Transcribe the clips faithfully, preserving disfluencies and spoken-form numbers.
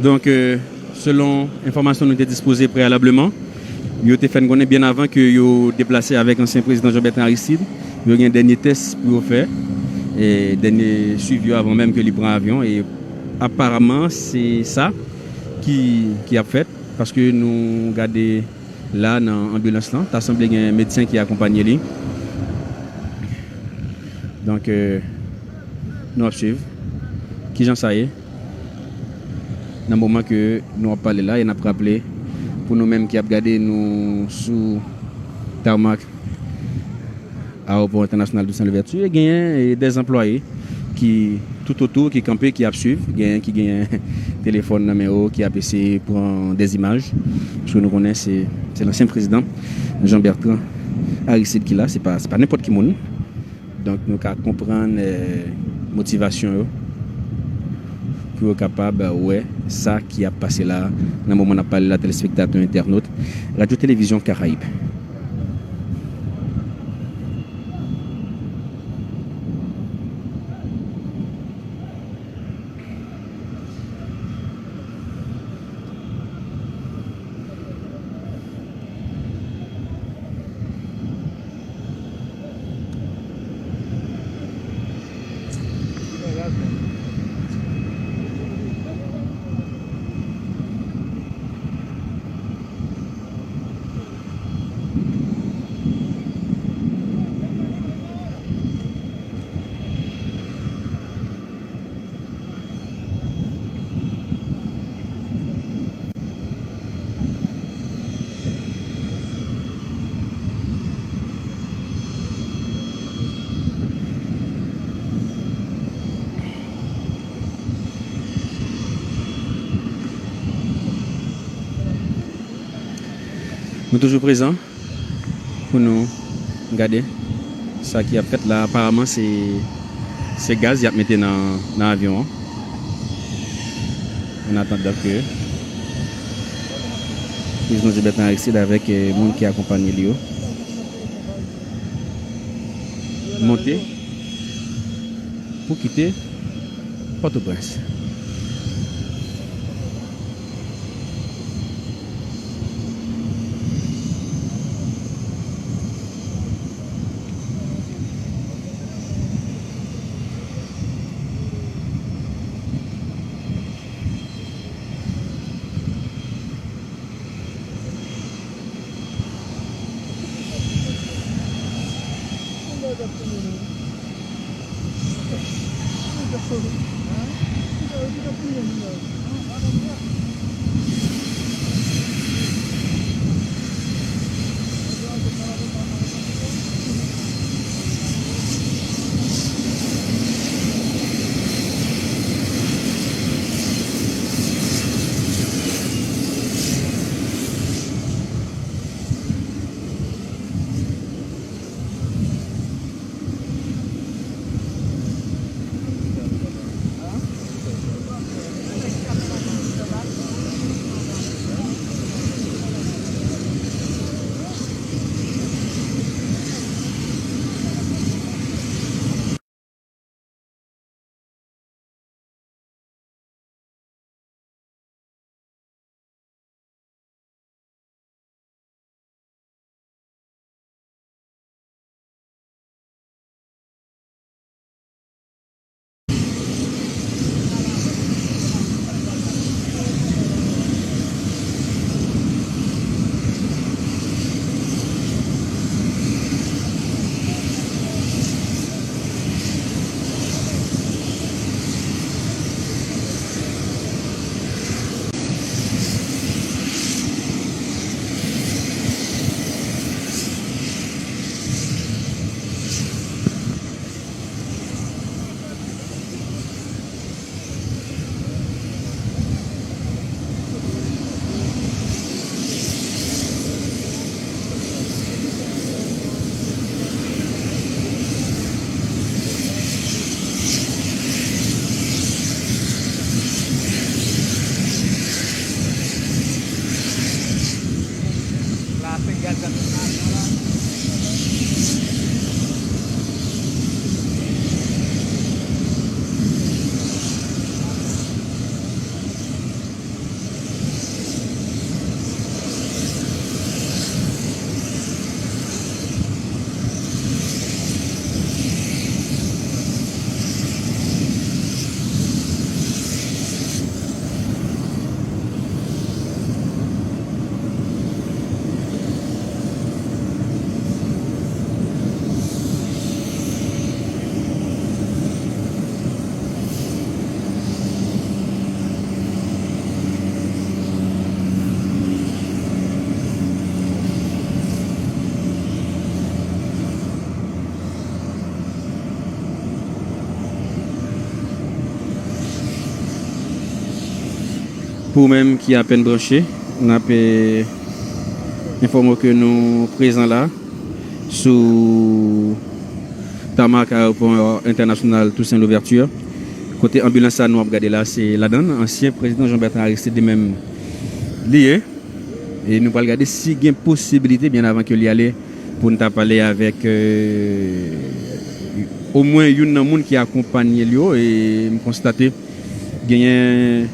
Donk, euh, selon enfòmasyon nou te dispoze preyalableman, yo te fè n konnen byen avan ke yo deplase avèk ansyen prezidan Jean Bertrand Aristide, yo gen dènye tès pou yo fè, e dènye swivi yo avan menm ke li pran avyon, e aparaman se sa ki, ki ap fèt, paske nou gade la nan anbilans lan, ta sanble gen medsen ki akonpanye li. Donk, euh, nou ap swiv kijan sa ye nan moman ke nou ap pale la, e n ap raple pou nou menm ki ap gade nou sou tarmak Ayewopò Entènasyonal Toussaint Louverture, genyen, e, dèz anplwaye ki toutotou, ki kanpe, ki ap swiv, genyen ki genyen telefòn nan men yo, ki ap eseye pran dèz imaj, paske nou konnen se, se lansyen prezidan Jean Bertrand Aristide ki la, se pa, se pa nenpòt ki moun. Donk, nou ka konprann, eh, motivasyon yo pou yo kapab wè sa ki ap pase la nan moman n ap pale la, telespektatè, entènot, Radyo Televizyon Karayib. Nou toujou prezan pou nou gade sa ki ap fèt la. Aparaman, se, se gaz y ap mete nan, nan avyon an. An atandan ke prezidan Jean Bertrand Aristide avèk, eh, moun ki akonpanye li yo monte pou kite Pòtoprens. Pou ou menm ki apèn branche, n ap, eh, enfòme w ke nou prezan la sou tamak Ayewopò Entènasyonal Toussaint Louverture. Kote anbilans sa nou ap gade la, se ladan l ansyen prezidan Jean Bertrand Aristide li menm li ye. E nou pral gade si gen posibilite, byen avan ke li ale, pou n ta pale avèk, eh, omwen youn nan moun ki akonpanye l yo. E m konstate genyen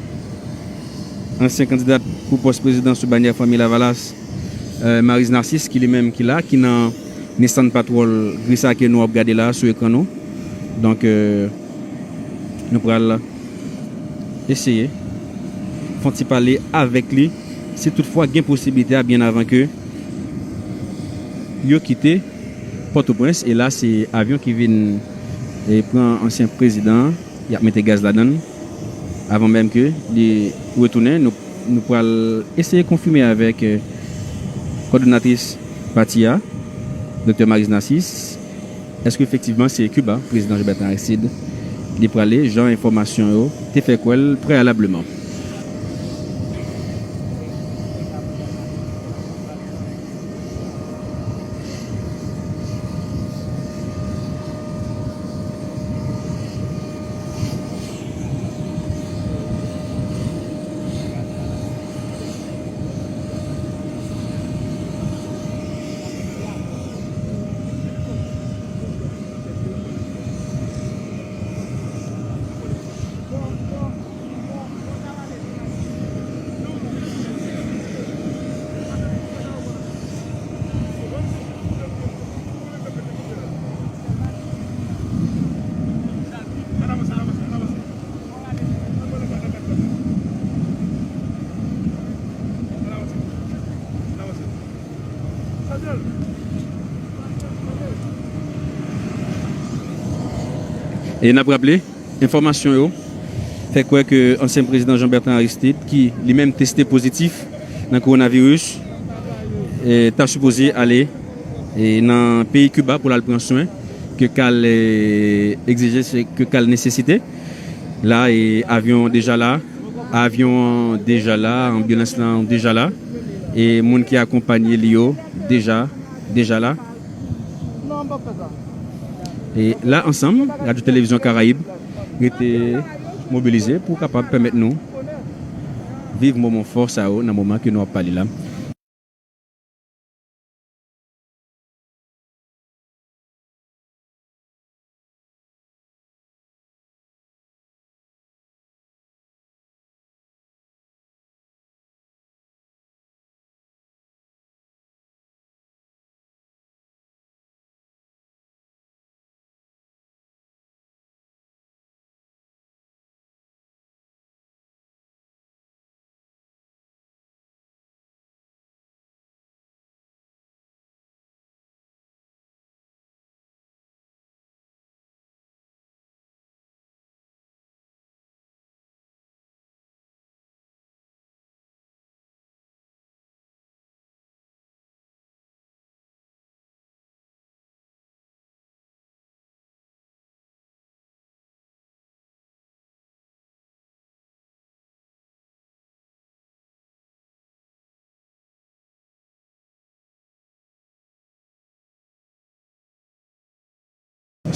ansyen kandida pou pòs prezidan sou banyè Fanmi Lavalas, eh, Maryse Narcisse, ki li menm ki la, ki nan Nissan Patrol gri sa ke nou ap gade la sou ekran nou. Donk, eh, nou pral eseye fè yon ti pale avèk li, si toutfwa gen posiblite a, byen avan ke yo kite Pòtoprens. E la, se avyon ki vin, eh, pran ansyen prezidan an, y ap mete gaz ladan l, avan menm ke li retounen. Nou, nou pral eseye konfime avèk, eh, kòdonatris pati a, Doktè Maryse Narcisse, èske efektivman se Kiba, prezidan Jean Bertrand Aristide, li prale, jan enfòmasyon yo te fè kwè l preyalableman? E n ap raple, enfòmasyon yo fè kwè ke ansyen prezidan Jean Bertrand Aristide, ki li menm teste pozitif nan kowonaviris, eh, ta sipoze ale, eh, nan peyi Kiba pou l al pran swen ke ka l, eh, egzije, se ke ka l nesesite. La, eh, avyon an deja la, avyon an deja la, anbilans lan deja la, e moun ki akonpanye li yo deja, deja la. E la ansanm, Radyo Televizyon Karayib rete mobilize pou kapab pèmèt nou viv moman fò sa yo nan moman ke nou ap pale la.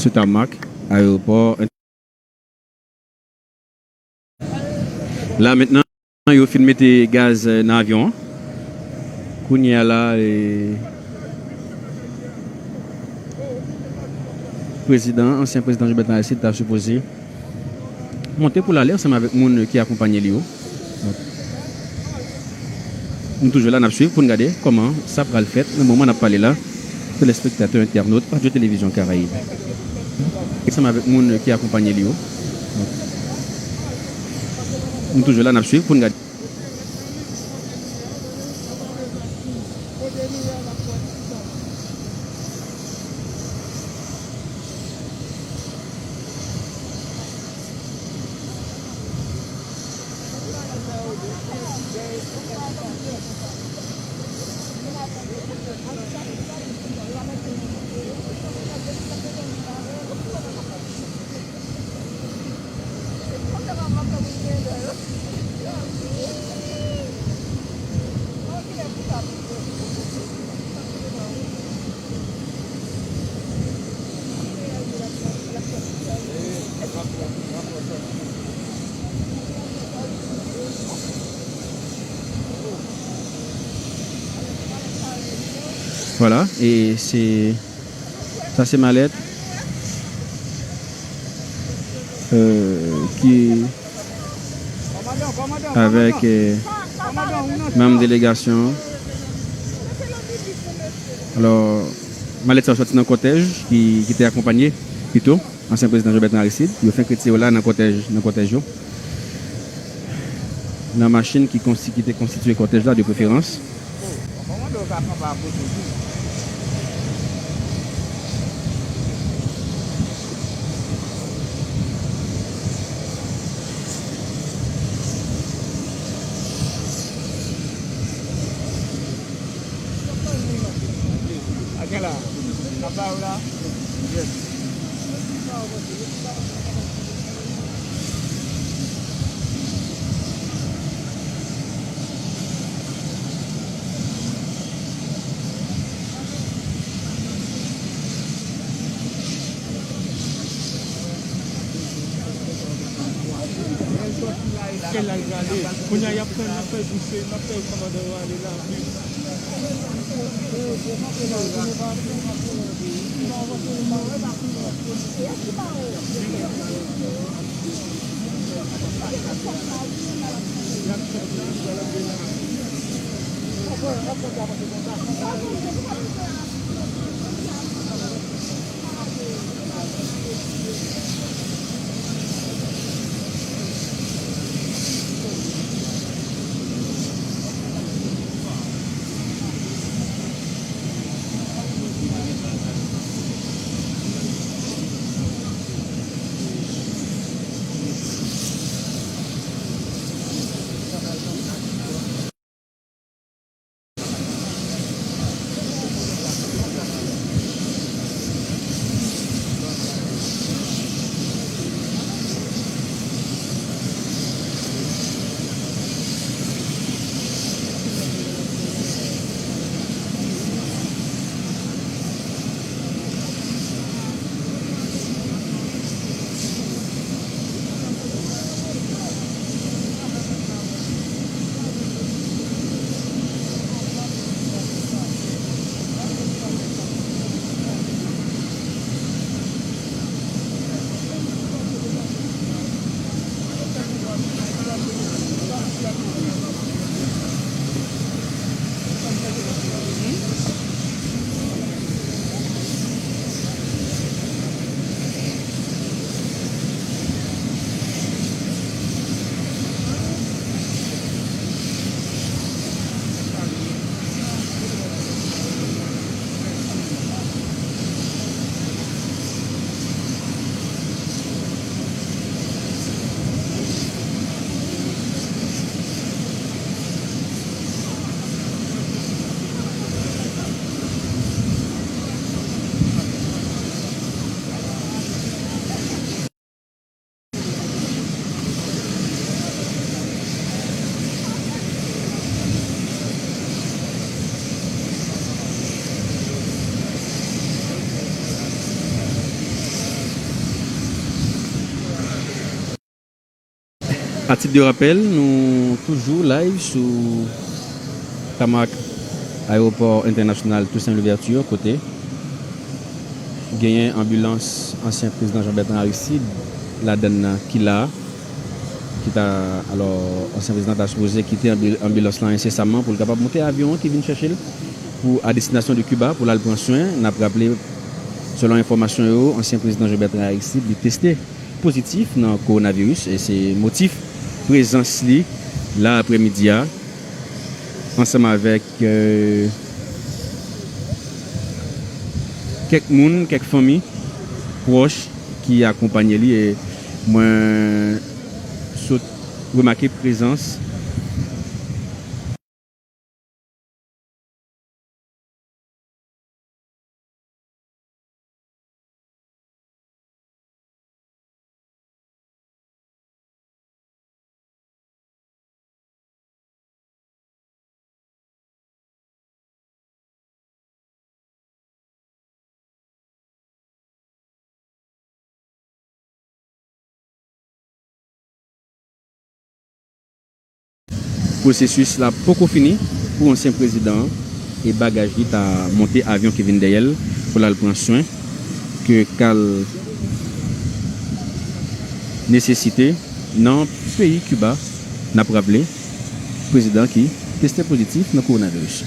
Sou tamak ayewopò. La mentnan, yo fin mete gaz, eh, nan avyon an. Kounye a la, eh, prezidan, ansyen prezidan Jean Bertrand Aristide ta sipoze monte pou l ale ansanm avèk moun ki akonpanye li yo. Donk, nou toujou la, n ap swiv pou n gade kòman sa pral fèt nan moman n ap pale la. Telespektatè, entènot Radyo Televizyon Karayib, ansanm avèk moun ki akonpanye li yo. Donk, nou toujou la, n ap swiv pou n gade. Vwala, e se, sa se malèt, euh, ki avèk, euh, manm delegasyon. Alò, malèt sa yo sòti nan kòtèj ki, ki te akonpanye pito ansyen prezidan Jean Bertrand Aristide. Yo fenk retire yo la nan kòtèj, nan kòtèj yo. Nan machin ki konsti-, ki te konstitye kòtèj la de preferans. Kèl la l prale? Kounye a, y ap fè, n ap fè pouse, n ap fè kòmandan yo ale la. A tit de rapèl, nou toujou live sou tamak ayewopò entènasyonal Toussaint Louverture, kote genyen anbilans ansyen prezidan Jean Bertrand Aristide ladann nan ki la, ki ta, alò, ansyen prezidan ta sipoze kite anbi-, anbilans lan ensesaman pou l kapab monte avyon an ki vin chèche l pou a destinasyon de Kiba pou l al pran swen. N ap raple, selon enfòmasyon yo, ansyen prezidan Jean Bertrand Aristide li teste pozitif nan kowonaviris, e se motif prezans li la aprèmidi a, ansanm avèk, euh, kèk moun, kèk fanmi pwòch ki akonpanye li, e mwen sot remake prezans Pwosesis la poko fini pou ansyen prezidan an. e bagaj li ta monte avyon ki vin dèyè l pou l al pran swen ke ka l nesesite nan peyi Kiba. N ap raple, prezidan ki teste pozitif nan kowonaviris.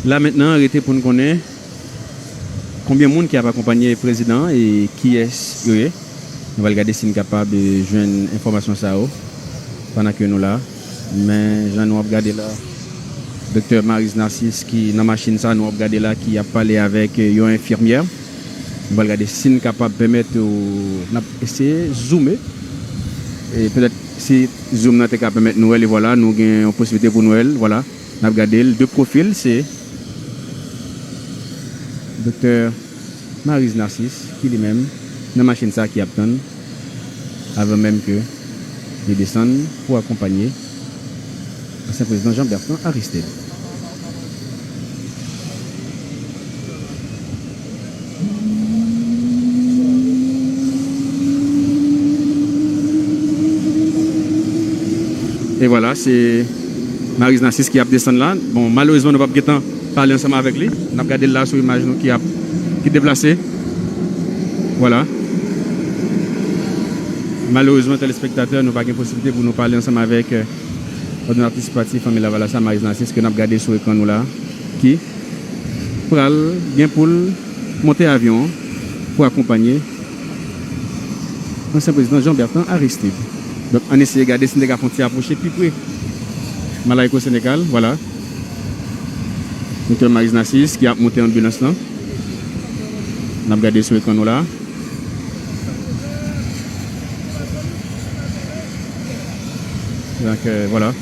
La mentnan, rete pou n konnen konbyen moun ki ap akonpanye prezidan an e kiyès yo ye. Nou pral gade si n kapab, eh, jwenn enfòmasyon sa yo pandan ke nou la. Men jan nou ap gade la, Doktè Maryse Narcisse ki nan machin sa nou ap gade la, ki ap pale avèk, eh, yon enfimyè. Nou pral gade si n kapab pèmèt, eh, n ap eseye zoume. E petèt si zoom nan te ka pèmèt nou wè l, e vwala, nou gen yon posiblite pou nou wè l, vwala. N ap gade l de pwofil, se Doktè Maryse Narcisse ki li menm nan machin sa ki ap tann avan menm ke li desann pou akonpanye ansyen prezidan Jean Bertrand Aristide. E vwala, se Maryse Narcisse ki ap desann la. Bon, malerezman, nou p ap gentan pale ansanm avèk li. N ap gade l la sou imaj nou ki ap, ki deplase. Vwala. Malerezman, telespektatè, nou pa gen posiblite pou nou pale ansanm avèk, eh, kòdonatris pati Fanmi Lavalas la, Maryse Narcisse, ke n ap gade sou ekran nou la, ki pral gen pou l monte avyon an pou akonpanye ansyen prezidan Jean Bertrand Aristide. Donk, ann eseye gade si n te ka fè yon ti apwoche pi pre. Malaiko Senegal, vwala. Doktè Maryse Narcisse ki ap monte anbilans lan. N ap gade sou ekran nou la. Donk, euh, vwala.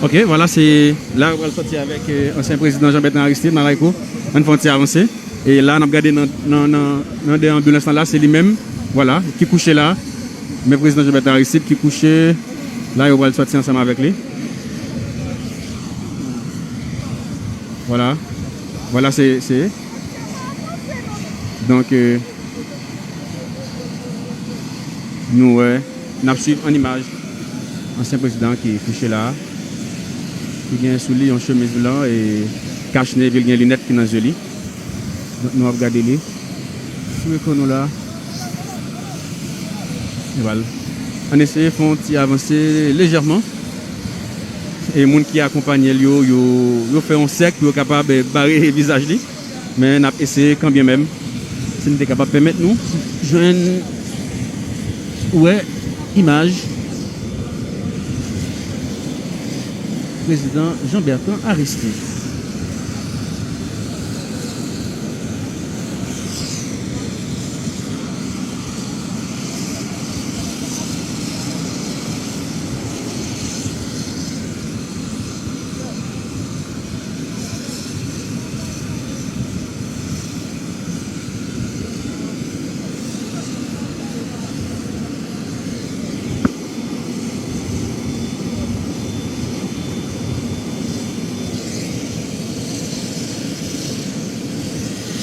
Ok, vwala, se la yo pral sòti avèk, euh, ansyen prezidan Jean Bertrand Aristide, Malaiko. Ann fè yon ti avanse. E la, n ap gade nan, nan, nan, nan dèyè anbilans lan la, se li menm, vwala, ki kouche la. Men prezidan Jean Bertrand Aristide ki kouche La, yo pral sòti ansanm avèk li. Vwala. Vwala, se, se. Donk, euh, nou wè, n ap swiv an imaj ansyen prezidan ki kouche la, ki gen sou li yon chemiz blan e kach ne, epi l gen linèt ki nan zye li. Donk, nou ap gade li sou ekran nou la. Vwala. Ann eseye fè yon ti avanse lejèman. E moun ki akonpanye l yo, yo, yo fè yon sèk pou yo kapab, eh, bare vizaj li. Men n ap eseye kanbyenmenm. Si n te kapab pèmèt nou jwenn, wè, imaj Prezidan Jean Bertrand Aristide.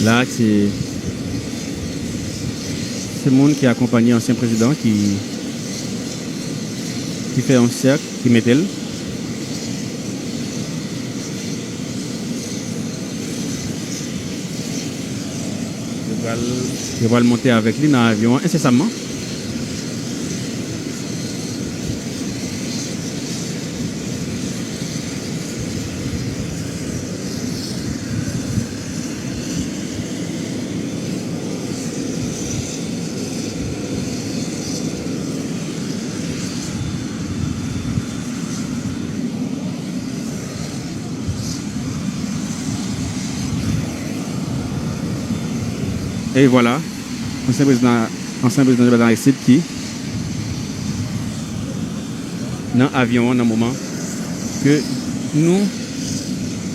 La, se, se moun ki akonpanye ansyen prezidan ki, ki fè yon sèk, ki mete l. Yo pral, yo pral monte avèk li nan avyon an ensesamman. E vwala, ansyen prezidan, ansyen prezidan Jovenel Aristide ki nan avyon an nan moman ke nou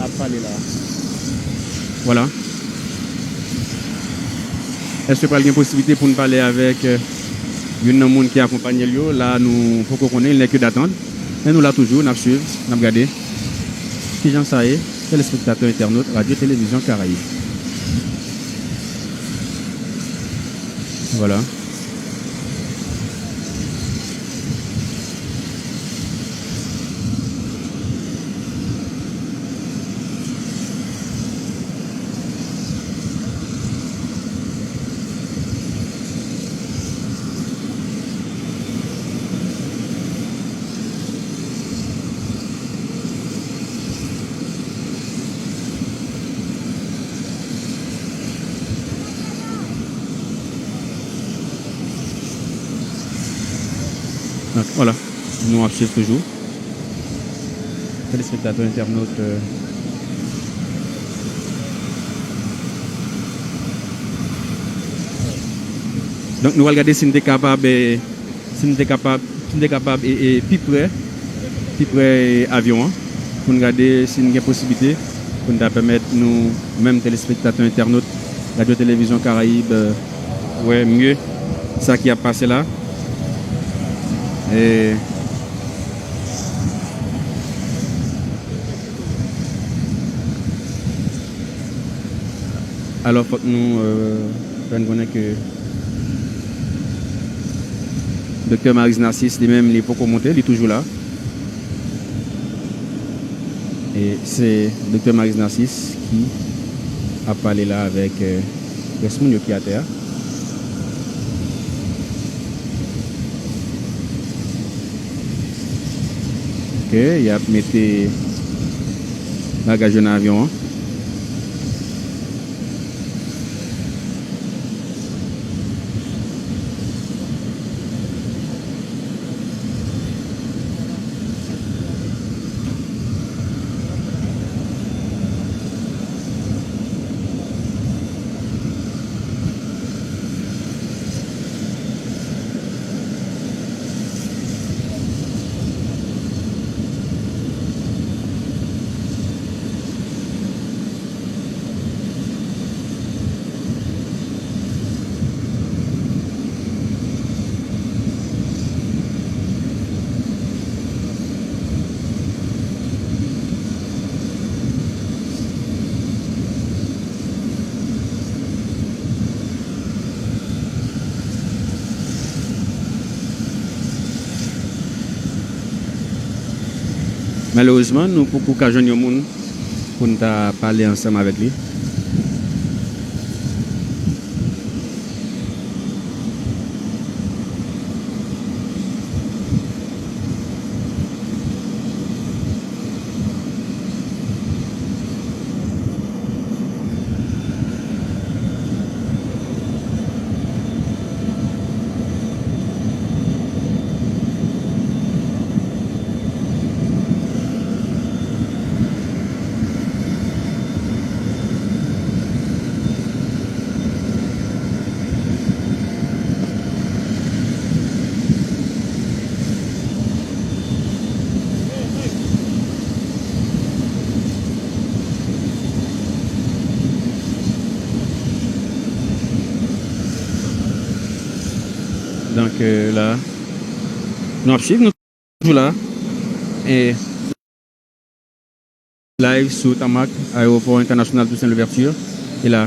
ap pale la. Vwala. Èske pral gen posiblite pou n pale avèk, euh, youn nan moun ki akonpanye l yo? La, nou poko konnen, il n'est que d'attendre. Men nou la toujou, n ap swiv, n ap gade kijan sa ye, telespektatè, entènot, Radyo Televizyon Karayib. Vwala. Donk, vwala, nou ap swiv toujou. Telespektatè, entènot, euh, donk, nou pral gade si n te kapab, eh, si n te kapab, si n te kapab, e, e, pi prè, pi prè, e, avyon an, pou n gade si n gen posiblite pou n ta pèmèt nou menm telespektatè, entènot Radyo Televizyon Karayib, e, wè mye sa ki ap pase la. E, alò, fòk nou, e, fè n konnen ke Doktè Maryse Narcisse, li menm, li poko monte, li toujou la. E se Doktè Maryse Narcisse ki ap pale la avèk, e, rès moun yo ki atè a. Ke y ap mete bagaj yo nan avyon an. Malerezman, nou poko ka jwenn yon moun pou n ta pale ansanm avèk li. Donk, euh, la, nou ap swiv, nou toujou la. E live sou tamak Ayewopò Entènasyonal Toussaint Louverture. E la,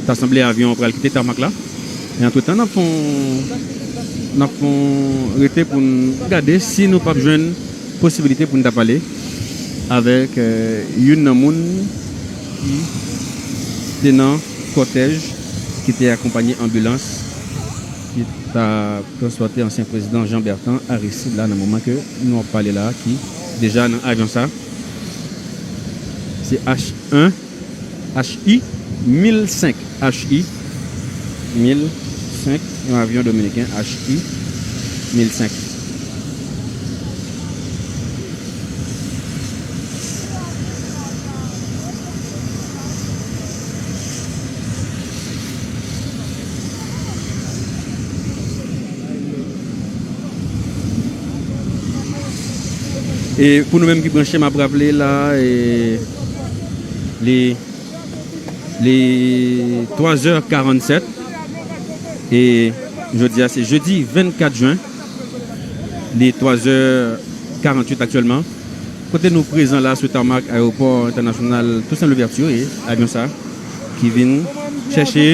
ta sanble avyon an pral kite tamak la. E antretan, n ap fè yon, n ap fè yon rete pou n gade si nou p ap jwenn posibilite pou n ta pale avèk, euh, youn nan moun ki te nan kòtèj ki te akonpanye anbilans ki ta transpòte ansyen prezidan Jean Bertrand Aristide la, nan moman ke nou ap pale la, ki deja nan avyon sa. Se H un, H I mil senk, H I mil senk, yon avyon dominiken, H I mil senk. E pou nou menm ki branche, m ap raple la, e li, li twa zè karannsèt, e jodi a se jedi vennkat jen, li twa zè karanntuit aktyèlman. Kote nou prezan la sou tamak Ayewopò Entènasyonal Toussaint Louverture, e avyon sa ki vin chèche,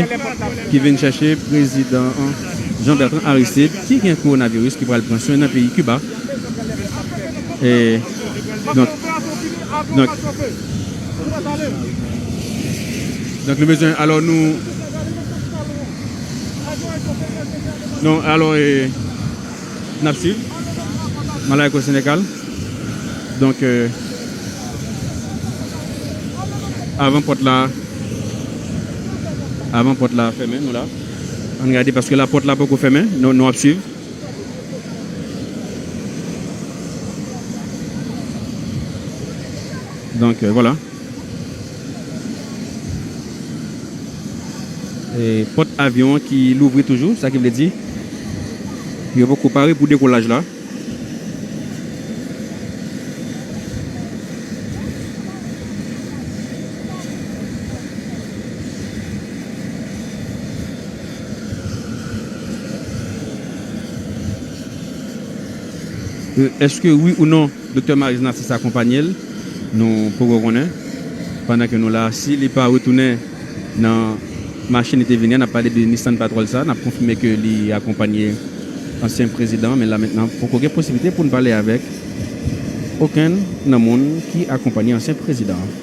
ki vin chèche prezidan an, Jean Bertrand Aristide, ki gen kowonaviris, ki pral pran swen nan peyi Kiba. E donk, donk, donk nou bezwen, alò nou, non, alò, e, n ap swiv. Malayko Senegal. Donk, euh, avan pòt la, avan pòt la fèmen, nou la. Ann gade, paske la pòt la poko fèmen, nou, nou ap swiv. Donk, euh, vwala. E pòt avyon an ki louvri toujou, sa ki vle di yo poko pare pou dekolaj la. E, èske wi ou non Doktè Maryse Narcisse akonpanye l, nou poko konnen. Pandan ke nou la, si li pa retounen nan machin li te vini an, n ap pale de Nissan Patrol sa, n ap konfime ke li akonpanye ansyen prezidan, men la mentnan poko gen posiblite pou n pale avèk okenn nan moun ki akonpanye ansyen prezidan an.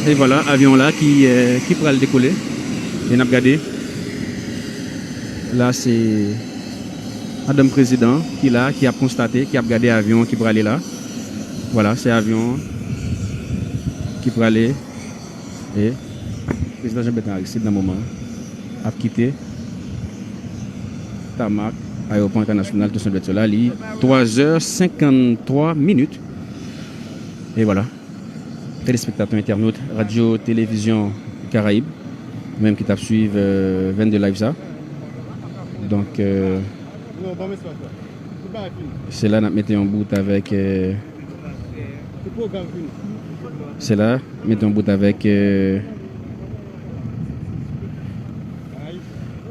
E vwala, avyon la ki, eh, ki pral dekole. E n ap gade. La, se madanm prezidan ki la, ki ap konstate, ki ap gade avyon ki prale la. Vwala, se avyon ki prale. E prezidan Jean Bertrand Aristide, nan moman, ap kite tamak ayewopò entènasyonal Toussaint Louverture la. Li twa zè senkanntwa minit. E vwala. Telespektatè, entènot, Radyo Televizyon Karayib, ou menm ki t ap swiv, euh, vennde live sa. Donk, euh, se la n ap mete yon bout avèk, euh, se la, mete yon bout avèk, euh,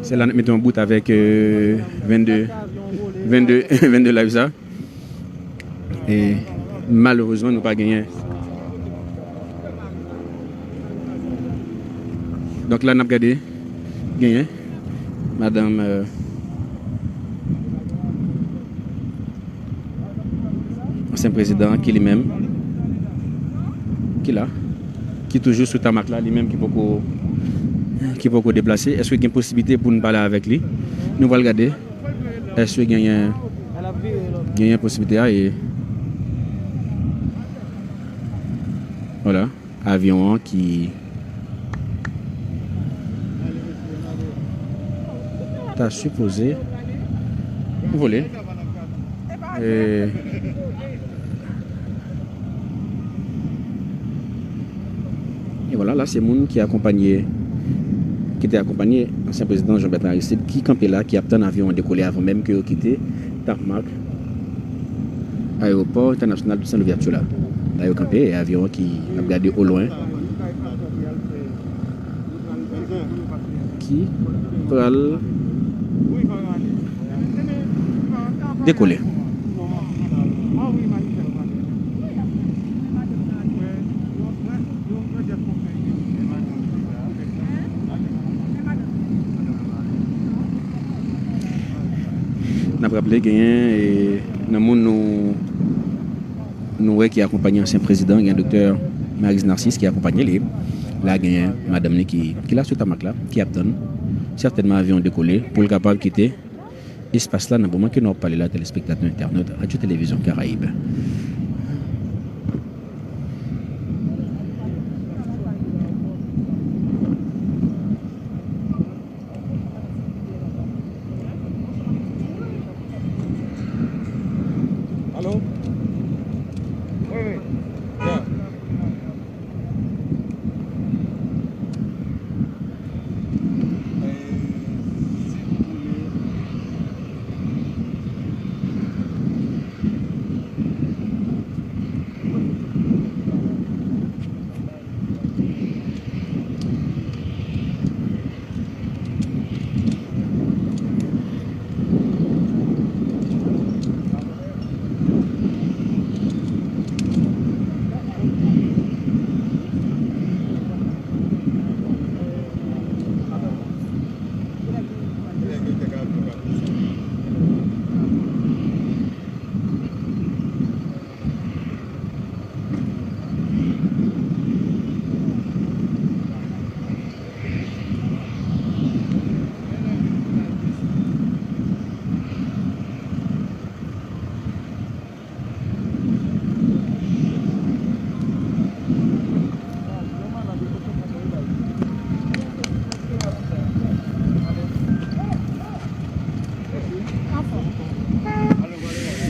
se la n ap mete yon bout avèk, euh, vennde, vennde, vennde live sa. E malerezman, nou pa genyen. Donk la, n ap gade, genyen madanm, euh, ansyen prezidan ki li menm, ki la, ki toujou sou tamak la, li menm ki poko, ki poko deplase. Èske gen posiblite pou n pale avèk li? Nou pral gade. Èske genyen, genyen posiblite a e, vwala, avyon an ki ta sipoze vole. E, E vwala, la se moun ki akonpanye, ki te akonpanye ansyen prezidan Jean Bertrand Aristide ki kanpe la, ki ap tann avyon an dekole avan menm ke yo kite tamak ayewopò entènasyonal Toussaint Louverture la. La yo kanpe, e avyon an ki ap gade o lwen, ki pral dekole. N ap raple, genyen, e, nan moun nou, nou wè ki akonpanye ansyen prezidan, gen Doktè Maryse Narcisse ki akonpanye li. La, genyen madanm li ki, ki la sou tamak la, ki ap tann sètènman avyon an dekole pou l kapab kite espas la nan moman ke nou ap pale la, telespektatè, entènot Radyo Televizyon Karayib. Alo? Wi, wi. Ya.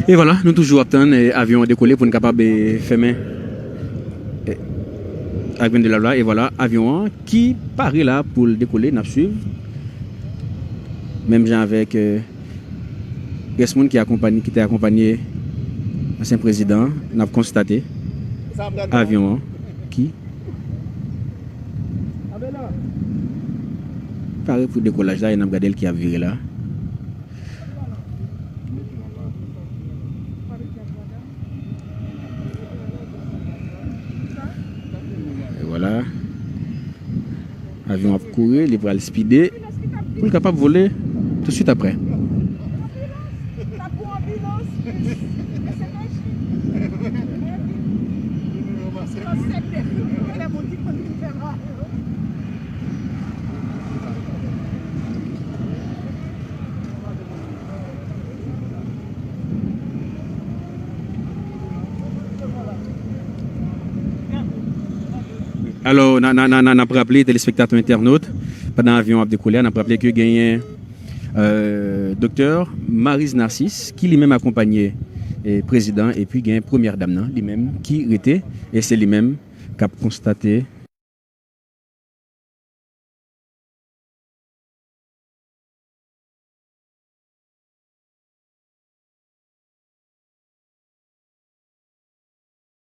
E vwala, nou toujou ap tann, e, avyon an dekole pou n kapab, e, fèmen, e, ak vennde live la. E vwala, avyon an ki pare la pou l dekole, n ap swiv. Menm jan avèk, e, rès moun ki akonpanye, ki te akonpanye ansyen prezidan an, n ap konstate avyon an ki pare pou dekolaj la, e n ap gade l ki ap vire la. E vwala. Avyon ap kouri, li pral spide pou l kapab vole tousuit aprè. Alò, n a- n a- n a- n a- n ap raple telespektatè entènot, pandan avyon ap dekole a, n ap raple ke genyen euh, Doktè Maryse Narcisse, ki li menm akonpanye eh, prezidan, epi gen premyè dam nan, li menm ki rete, e se li menm k ap konstate